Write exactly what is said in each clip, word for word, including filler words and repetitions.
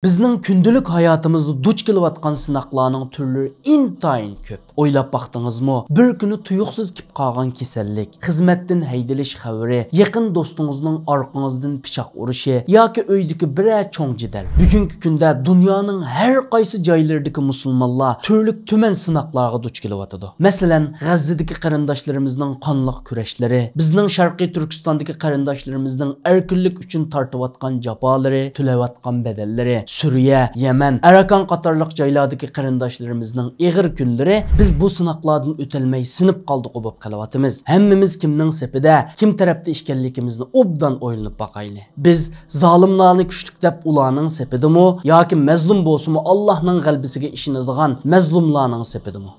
بىزنىڭ كۈندىلىك ھاياتىمىزدا دۇچ كېلىۋاتقان سىناقلارنىڭ تۈرلىرى ئىنتايىن كۆپ. ئويلاپ باقتىڭىزمۇ؟ بىر كۈنى تۇيۇقسىز كېلىپ قالغان كېسەللىك، خىزمەتتىن ھەيدىلىش خەۋىرى، يېقىن دوستىڭىزنىڭ ئارقىڭىزدىن پىچاق ئۇرۇشى ياكى ئۆيدىكى بىرەر چوڭ جېدەل. بۈگۈنكى كۈندە دۇنيانىڭ ھەر قايسى جايلىرىدىكى مۇسۇلمانلار تۈرلۈك تۈمەن سىناقلارغا دۇچ كېلىۋاتىدۇ. مەسىلەن، غەززىدىكى قېرىنداشلىرىمىزنىڭ قانلىق كۈرەشلىرى، بىزنىڭ شەرقىي تۈركىستاندىكى قېرىنداشلىرىمىزنىڭ ئەركىنلىك ئۈچۈن تارتىۋاتقان جاپالىرى، تۆلەۋاتقان بەدەللىرى، سۈرىيە، يەمەن، ئەركان قاتارلىق جايلاردىكى قېرىنداشلىرىمىزنىڭ ئېغىر كۈنلىرى، بىز بۇ سىناقلاردىن ئۆتەلمەي سىنىپ قالدۇقى بولۇپ قېلىۋاتىمىز. ھەممىمىز كىمنىڭ سېپىدە، كىم تەرەپتە ئىكەنلىكىمىزنى ئوبدان ئويلىنىپ باقايلى. بىز زالىملارنى كۈچلۈك دەپ ئۇلارنىڭ سېپىدىمۇ ياكى مەزلۇم بولسىمۇ ئاللاھنىڭ غەلىبىسىگە ئىشىنىدىغان مەزلۇملارنىڭ سېپىدىمۇ؟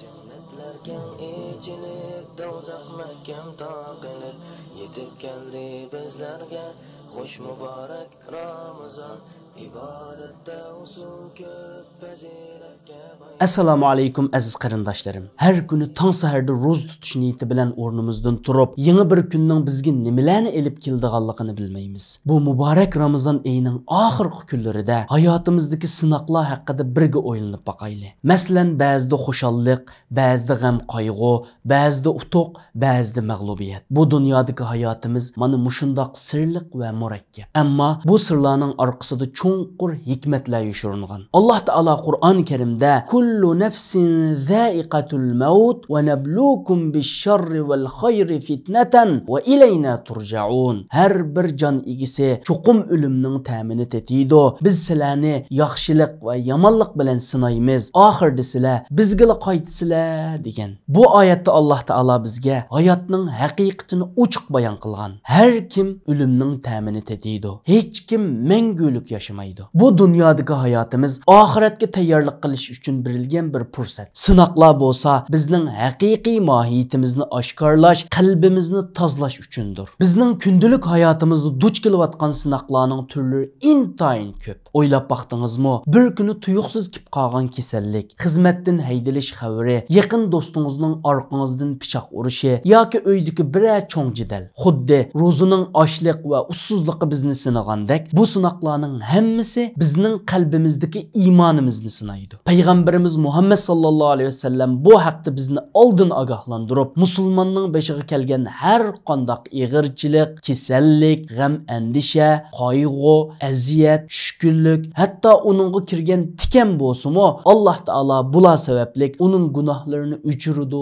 جەننەتلەر كەڭ ئېچىلىپ، دوزاخ مەھكەم تاقىلىپ، يېتىپ كەلدى بىزلەرگە خۇش مۇبارەك رامىزان. ئىبادەتتە ئۇسۇل كۆپ، پەزىلەتكە باي. ئەسسالامۇ ئەلەيكۇم، ئەزىز قېرىنداشلىرىم. ھەر كۈنى تاڭ سەھەردە روزا تۇتۇش نىيىتى بىلەن ئورنىمىزدىن تۇرۇپ، يېڭى بىر كۈننىڭ بىزگە نېمىلەرنى ئېلىپ كېلىدىغانلىقىنى بىلمەيمىز. بۇ مۇبارەك رامىزان ئېيىنىڭ ئاخىرقى كۈنلىرىدە ھاياتىمىزدىكى سىناقلار ھەققىدە بىرگە ئويلىنىپ باقايلى. مەسىلەن، بەزىدە خۇشاللىق، بەزىدە غەم-قايغۇ، بەزىدە ئۇتۇق، بەزىدە مەغلۇبىيەت. بۇ دۇنيادىكى ھاياتىمىز مانا مۇشۇنداق سىرلىق ۋە مۇرەككەپ. ئەمما بۇ سىرلارنىڭ ئارقىسىدا چوڭقۇر ھېكمەتلەر يوشۇرۇنغان. ئاللاھ تائالا قۇرئان كەرىمدە، كۇللۇ نەفسىن زائىقەتۇل مەۋت ۋە نەبلۇكۇم بىششەررى ۋەل خەيرى فىتنەتەن ۋە ئىلەينا تۇرجەئۇن. ھەر بىر جان ئىگىسى چوقۇم ئۆلۈمنىڭ تەمىنى تېتىيدۇ. بىز سىلەرنى ياخشىلىق ۋە يامانلىق بىلەن سىنايمىز. ئاخىرىدا سىلەر بىزگىلا قايتىسىلەر، دېگەن. بۇ ئايەتتە ئاللاھ تائالا بىزگە ھاياتنىڭ ھەقىقىتىنى ئوچۇق بايان قىلغان. ھەر كىم ئۆلۈمنىڭ تەمىنى تېتىيدۇ. ھېچ كىم مەڭگۈلۈك ياشىمايدۇ. بۇ دۇنيادىكى ھاياتىمىز ئاخىرەتكە تەييارلىق قىلىش ئۈچۈن بېرىلگەن بىر پۇرسەت. سىناقلار بولسا بىزنىڭ ھەقىقىي ماھىيىتىمىزنى ئاشكارىلاش، قەلبىمىزنى تازىلاش ئۈچۈندۇر. بىزنىڭ كۈندىلىك ھاياتىمىزدا دۇچ كېلىۋاتقان سىناقلارنىڭ تۈرلىرى ئىنتايىن كۆپ. ئويلاپ باقتىڭىزمۇ؟ بىر كۈنى تۇيۇقسىز كېلىپ قالغان كېسەللىك، خىزمەتتىن ھەيدىلىش خەۋىرى، يېقىن دوستىڭىزنىڭ ئارقىڭىزدىن پىچاق ئۇرۇشى ياكى ئۆيدىكى بىرەر چوڭ جېدەل. خۇددى روزىنىڭ ئاچلىق ۋە ئۇسسۇزلۇقى بىزنى سىنىغاندەك، بۇ سىناقلارنىڭ ھەممىسى بىزنىڭ قەلبىمىزدىكى ئىمانىمىزنى سىنايدۇ. پەيغەمبىرىمىز مۇھەممەد ساللاللاھۇ ئەلەيھى ۋەسەللەم بۇ ھەقتە بىزنى ئالدىن ئاگاھلاندۇرۇپ، مۇسۇلماننىڭ بېشىغا كەلگەن ھەر قانداق ئېغىرچىلىق، كېسەللىك، غەم-ئەندىشە، قايغۇ، ئەزىيەت، چۈشكۈنلۈك، ھەتتا ئۇنىڭغا كىرگەن تىكەن بولسىمۇ، ئاللاھ تائالا بۇلار سەۋەبلىك ئۇنىڭ گۇناھلىرىنى ئۆچۈرىدۇ،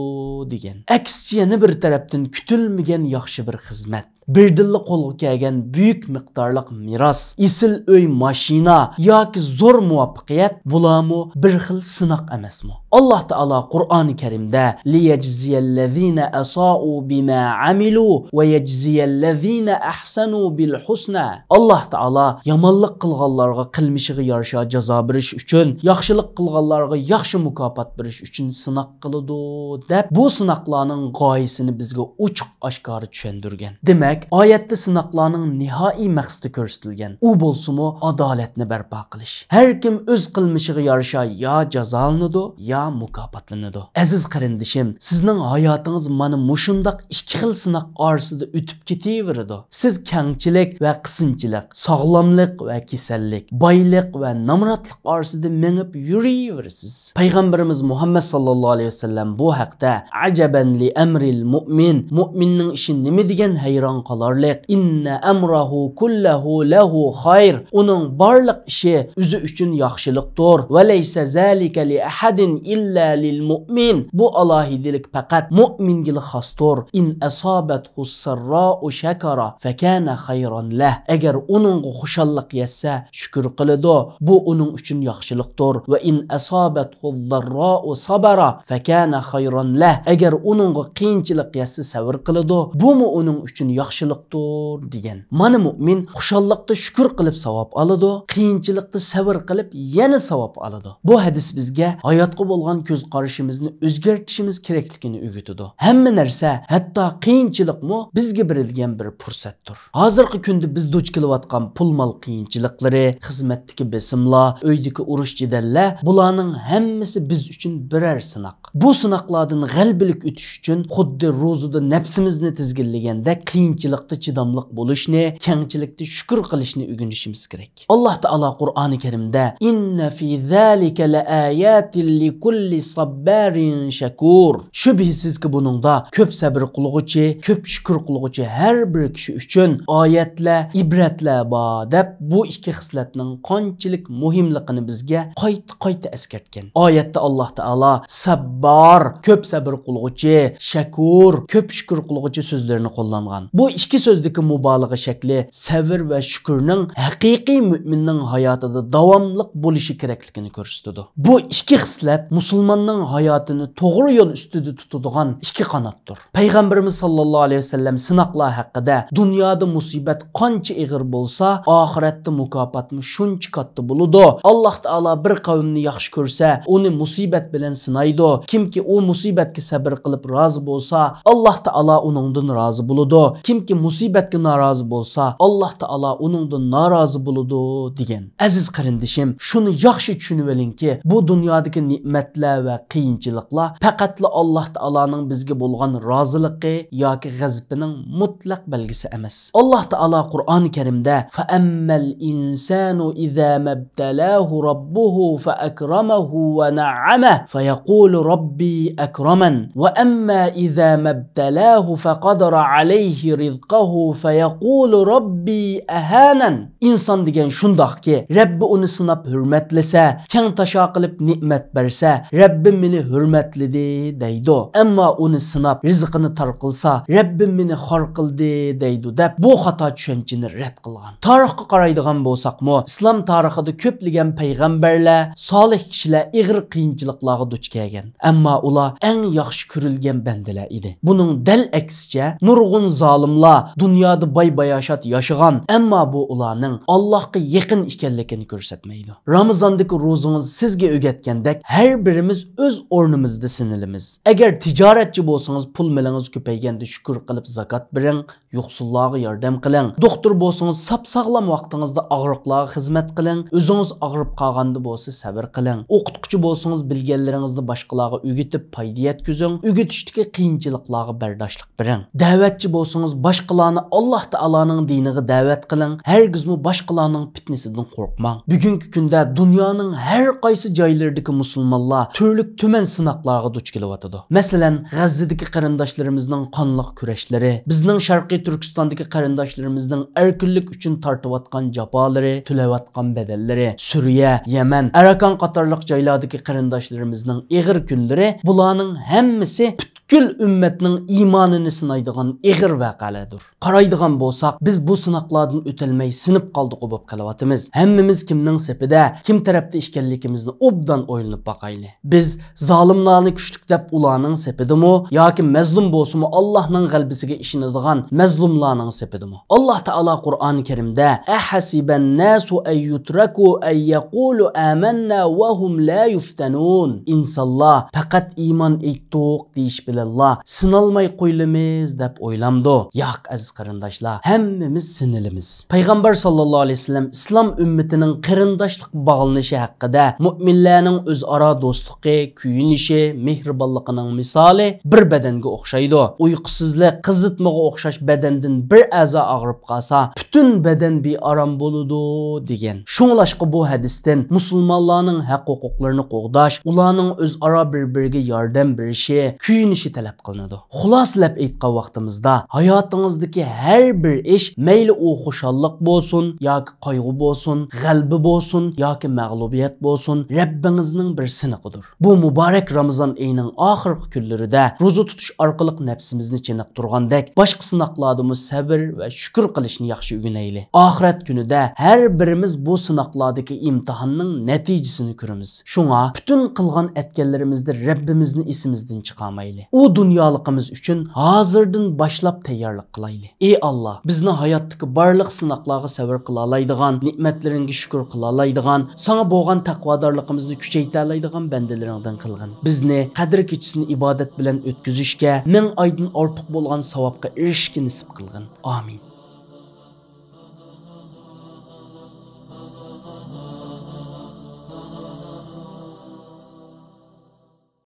دېگەن. ئەكسىچە، يەنە بىر تەرەپتىن كۈتۈلمىگەن ياخشى بىر خىزمەت، بىردىنلا قولغا كەلگەن بۈيۈك مىقدارلىق مىراس، ئېسىل ئۆي، ماشىنا ياكى زور مۇۋەپپەقىيەت، بۇلارمۇ بىر خىل سىناق ئەمەسمۇ؟ ئاللاھ تائالا قۇرئانى كەرىمدە، لىيەجزىيەللەزىنە ئەسائۇ بىما ئەمىلۇ ۋە يەجزىيەللەزىنە ئەھسەنۇ بىل ھۇسنە. ئاللاھ تائالا يامانلىق قىلغانلارغا قىلمىشىغا يارىشا جازا بېرىش ئۈچۈن، ياخشىلىق قىلغانلارغا ياخشى مۇكاپات بېرىش ئۈچۈن سىناق قىلىدۇ، دەپ، بۇ سىناقلارنىڭ غايىسىنى بىزگە ئوچۇق ئاشكارا چۈشەندۈرگەن. دېمەك، ئايەتتە سىناقلارنىڭ نىھائىي مەقسىتى كۆرسىتىلگەن. ئۇ بولسىمۇ ئادالەتنى بەرپا قىلىش. ھەر كىم ئۆز قىلمىشىغا يارىشا يا جازالىنىدۇ، يا مۇكاپاتلىنىدۇ. ئەزىز قېرىندىشىم، سىزنىڭ ھاياتىڭىز مانا مۇشۇنداق ئىككى خىل سىناق ئارىسىدا ئۆتۈپ كېتىۋېرىدۇ. سىز كەڭچىلىك ۋە قىسىنچىلىق، ساغلاملىق ۋە كېسەللىك، بايلىق ۋە نامراتلىق ئارىسىدا مېڭىپ يۈرۈۋېرىسىز. پەيغەمبىرىمىز مۇھەممەد ساللاللاھۇ ئەلەيھى ۋەسەللەم بۇ ھەقتە، ئەجەبەن لىئەمرىل مۇئمىن، مۇئمىننىڭ ئىشى نېمە دېگەن ھەيران قالارلىق، ئىننە ئەمرەھۇ كۇللەھۇ لەھۇ خەير، ئۇنىڭ بارلىق ئىشى ئۆزى ئۈچۈن ياخشىلىقتۇر، ۋە لەيسە زالىكە لىئەھەدىن ئىللا لىل مۇئمىن، بۇ ئالاھىدىلىك پەقەت مۇئمىنگىلا خاستۇر، ئىن ئەسابەتھۇ سەرراۇ شەكەرە فەكانە خەيران لەھ، ئەگەر ئۇنىڭغا خۇشاللىق يەتسە، شۈكۈر قىلىدۇ، بۇ ئۇنىڭ ئۈچۈن ياخشىلىقتۇر. ۋە ئىن ئەسابەتھۇ زەرراۇ سەبەرە فەكانە خەيران لەھ، ئەگەر ئۇنىڭغا قىيىنچىلىق يەتسە سەۋر قىلىدۇ، بۇمۇ ئۇنىڭ ئۈچۈن ياخشىلىقتۇر، دېگەن. مانا مۇئمىن خۇشاللىقتا شۈكۈر قىلىپ ساۋاب ئالىدۇ، قىيىنچىلىقتا سەۋر قىلىپ يەنە ساۋاب ئالىدۇ. بۇ ھەدىس بىزگە ھاياتقا بولغان كۆز قارىشىمىزنى ئۆزگەرتىشىمىز كېرەكلىكىنى ئۆگىتىدۇ. ھەممە نەرسە، ھەتتا قىيىنچىلىقمۇ بىزگە بېرىلگەن بىر پۇرسەتتۇر. ھازىرقى كۈندە بىز دۇچ كېلىۋاتقان پۇل-مال قىيىنچىلىقلىرى، خىزمەتتىكى بېسىملار، ئۆيدىكى ئۇرۇش-جېدەللەر، بۇلارنىڭ ھەممىسى بىز ئۈچۈن بىرەر سىناق. بۇ سىناقلاردىن غەلىبىلىك ئۆتۈش ئۈچۈن خۇددى روزىدا نەپسىمىزنى تىزگىنلىگەندەك، قىيىنچىلىق قىيىنچىلىقتا چىداملىق بولۇشنى، كەڭچىلىكتە شۈكۈر قىلىشنى ئۆگىنىشىمىز كېرەك. ئاللاھ تائالا قۇرئانى كەرىمدە، إن في ذلك لآيات لكل صبار شكور. شۈبھىسىزكى، بۇنىڭدا كۆپ سەبر قىلغۇچى، كۆپ شۈكۈر قىلغۇچى ھەر بىر كىشى ئۈچۈن ئايەتلەر، ئىبرەتلەر بار، دەپ بۇ ئىككى خىسلەتنىڭ قانچىلىك مۇھىملىقىنى بىزگە قايتا-قايتا ئەسكەرتكەن. ئايەتتە ئاللاھ تائالا سەببار، كۆپ سەبر قىلغۇچى، شەكۇر، كۆپ شۈكۈر قىلغۇچى سۆزلىرىنى قوللانغان. بۇ ئىككى سۆزدىكى مۇبالىغە شەكلى سەۋر ۋە شۈكۈرنىڭ ھەقىقىي مۆمىننىڭ ھاياتىدا داۋاملىق بولۇشى كېرەكلىكىنى كۆرسىتىدۇ. بۇ ئىككى خىسلەت مۇسۇلماننىڭ ھاياتىنى توغرا يول ئۈستىدە تۇتىدىغان ئىككى قاناتتۇر. پەيغەمبىرىمىز ساللاللاھۇ ئەلەيھى ۋەسەللەم سىناقلار ھەققىدە، دۇنيادا مۇسىبەت قانچە ئېغىر بولسا، ئاخىرەتتە مۇكاپاتمۇ شۇنچە كاتتا بولىدۇ. ئاللاھ تائالا بىر قەۋمنى ياخشى كۆرسە، ئۇنى مۇسىبەت بىلەن سىنايدۇ. كىمكى ئۇ مۇسىبەتكە سەبر قىلىپ رازى بولسا، ئاللاھ تائالا ئۇنىڭدىن رازى بولىدۇ. كىمكى مۇسىبەتكە نارازى بولسا، ئاللاھ تائالا ئۇنىڭدىن نارازى بولىدۇ، دېگەن. ئەزىز قېرىندىشىم، شۇنى ياخشى چۈشىنىۋېلىڭكى، بۇ دۇنيادىكى نېمەتلەر ۋە قىيىنچىلىقلار پەقەتلا ئاللاھ تائالانىڭ بىزگە بولغان رازىلىقى ياكى غەزىپىنىڭ مۇتلەق بەلگىسى ئەمەس. ئاللاھ تائالا قۇرئانى كەرىمدە، فأما الإنسان إذا ما ابتلاه ربه فأكرمه ونعمه فيقول ربي أكرمن وأما إذا ما ابتلاه فقدر عليه رزقه فيقول ربي أهانن. ئىنسان دېگەن شۇنداقكى، رەببى ئۇنى سىناپ ھۆرمەتلىسە، كەڭ تاشا قىلىپ نېمەت بەرسە، رەببىم مېنى ھۆرمەتلىدى، دەيدۇ. ئەمما ئۇنى سىناپ، رىزقىنى تار قىلسا، رەببىم مېنى خار قىلدى، دەيدۇ، دەپ بۇ خاتا چۈشەنچىنى رەت قىلغان. تارىخقا قارايدىغان بولساقمۇ، ئىسلام تارىخىدا كۆپلىگەن پەيغەمبەرلەر، سالىھ كىشىلەر ئېغىر قىيىنچىلىقلارغا دۇچ كەلگەن. ئەمما ئۇلار ئەڭ ياخشى كۆرۈلگەن بەندىلەر ئىدى. بۇنىڭ دەل ئەكسىچە، نۇرغۇن زالىملار دۇنيادا باي-باياشات ياشىغان، ئەمما بۇ ئۇلارنىڭ ئاللاھقا يېقىن ئىكەنلىكىنى كۆرسەتمەيدۇ. رامىزاندىكى روزىڭىز سىزگە ئۆگەتكەندەك، ھەر بىرىمىز ئۆز ئورنىمىزدا سىنىلىمىز. ئەگەر تىجارەتچى بولسىڭىز، پۇل مېلىڭىز كۆپەيگەندە شۈكۈر قىلىپ زاكات بېرىڭ، يوقسۇللارغا ياردەم قىلىڭ. دوختۇر بولسىڭىز، ساپ-ساغلام ۋاقتىڭىزدا ئاغرىقلارغا خىزمەت قىلىڭ. ئۆزىڭىز ئاغرىپ قالغاندا بولسا سەۋر قىلىڭ. ئوقۇتقۇچى بولسىڭىز، بىلگەنلىرىڭىزنى باشقىلارغا ئۆگىتىپ پايدا يەتكۈزۈڭ. ئۆگىتىشتىكى قىيىنچىلىقلارغا بەرداشلىق بېرىڭ. دەۋەتچى بولسىڭىز، باشقىلارنى ئاللاھ تائالانىڭ دىنىغا دەۋەت قىلىڭ. ھەرگىزمۇ باشقىلارنىڭ پىتنىسىدىن قورقماڭ. بۈگۈنكى كۈندە دۇنيانىڭ ھەر قايسى جايلىرىدىكى مۇسۇلمانلار تۈرلۈك تۈمەن سىناقلارغا دۇچ كېلىۋاتىدۇ. مەسىلەن، غەززىدىكى قېرىنداشلىرىمىزنىڭ قانلىق كۈرەشلىرى، بىزنىڭ شەرقىي تۈركىستاندىكى قېرىنداشلىرىمىزنىڭ ئەركىنلىك ئۈچۈن تارتىۋاتقان جاپالىرى، تۆلەۋاتقان بەدەللىرى، سۈرىيە، يەمەن، ئەركان قاتارلىق جايلاردىكى قېرىنداشلىرىمىزنىڭ ئېغىر كۈنلىرى، بۇلارنىڭ ھەممىسى پۈتكۈل ئۈممەتنىڭ ئىمانىنى سىنايدىغان ئېغىر ۋەقەلەردۇر. قارايدىغان بولساق، بىز بۇ سىناقلاردىن ئۆتەلمەي سىنىپ قالدۇققۇ بولۇپ قېلىۋاتىمىز. ھەممىمىز كىمنىڭ سېپىدە، كىم تەرەپتە ئىكەنلىكىمىزنى ئوبدان ئويلىنىپ باقايلى. بىز زالىملارنى كۈچلۈك دەپ ئۇلارنىڭ سېپىدىمۇ ياكى مەزلۇم بولسىمۇ ئاللاھنىڭ غەلىبىسىگە ئىشىنىدىغان مەزلۇملارنىڭ سېپىدىمۇ؟ ئاللاھ تائالا قۇرئانى كەرىمدە، أحسب الناس أن يتركوا أن يقولوا آمنا وهم لا يفتنون. ئىنسانلار پەقەت ئىمان ئېيتتۇق دېيىش بىلەنلا سىنالماي قويۇلىمىز دەپ ئويلامدۇ؟ ياق، ئەزىز قېرىنداشلار، ھەممىمىز سىنىلىمىز. پەيغەمبەر ساللاللاھۇ ئەلەيھى ۋەسەللەم ئىسلام ئۈممىتىنىڭ قېرىنداشلىق باغلىنىشى ھەققىدە، مۆمىنلەرنىڭ ئۆزئارا دوستلۇقى، كۆيۈنۈشى، مېھرىبانلىقىنىڭ مىسالى بىر بەدەنگە ئوخشايدۇ. ئۇيقۇسىزلىق، قىزىتمىغا ئوخشاش بەدەندىن بىر ئەزا ئاغرىپ قالسا، پۈتۈن بەدەن بىئارام بولىدۇ، دېگەن. شۇڭلاشقا بۇ ھەدىستىن مۇسۇلمانلارنىڭ ھەق-ھوقۇقلىرىنى قوغداش، ئۇلارنىڭ ئۆزئارا بىر-بىرىگە ياردەم بېرىشى، كۆيۈنۈشى تەلەپ قىلىنىدۇ. خۇلاسىلەپ ئېيتقان ۋاقتىمىزدا، ھاياتىڭىزدىكى ھەر بىر ئىش، مەيلى ئۇ خۇشاللىق بولسۇن ياكى قايغۇ بولسۇن، غەلىبە بولسۇن ياكى مەغلۇبىيەت بولسۇن، رەببىڭىزنىڭ بىر سىنىقىدۇر. بۇ مۇبارەك رامىزان ئېيىنىڭ ئاخىرقى كۈنلىرىدە روزا تۇتۇش ئارقىلىق نەپسىمىزنى چېنىقتۇرغاندەك، باشقا سىناقلاردىمۇ سەۋر ۋە شۈكۈر قىلىشنى ياخشى ئۆگىنەيلى. ئاخىرەت كۈنىدە ھەر بىرىمىز بۇ سىناقلاردىكى ئىمتىھاننىڭ نەتىجىسىنى كۆرىمىز. شۇڭا پۈتۈن قىلغان ئەتكەنلىرىمىزدە رەببىمىزنى ئېسىمىزدىن چىقارمايلى. ئۇ دۇنيالىقىمىز ئۈچۈن ھازىردىن باشلاپ تەييارلىق قىلايلى. ئى ئاللا، بىزنى ھاياتتىكى بارلىق سىناقلارغا سەۋر قىلالايدىغان، نېمەتلىرىڭگە شۈكۈر قىلالايدىغان، ساڭا بولغان تەقۋادارلىقىمىزنى كۈچەيتەلەيدىغان بەندىلىرىڭدىن قىلغىن. بىزنى قەدىر كېچىسىنى ئىبادەت بىلەن ئۆتكۈزۈشكە، مىڭ ئايدىن ئارتۇق بولغان ساۋابقا ئېرىشىشكە نېسىپ قىلغىن. ئامىن.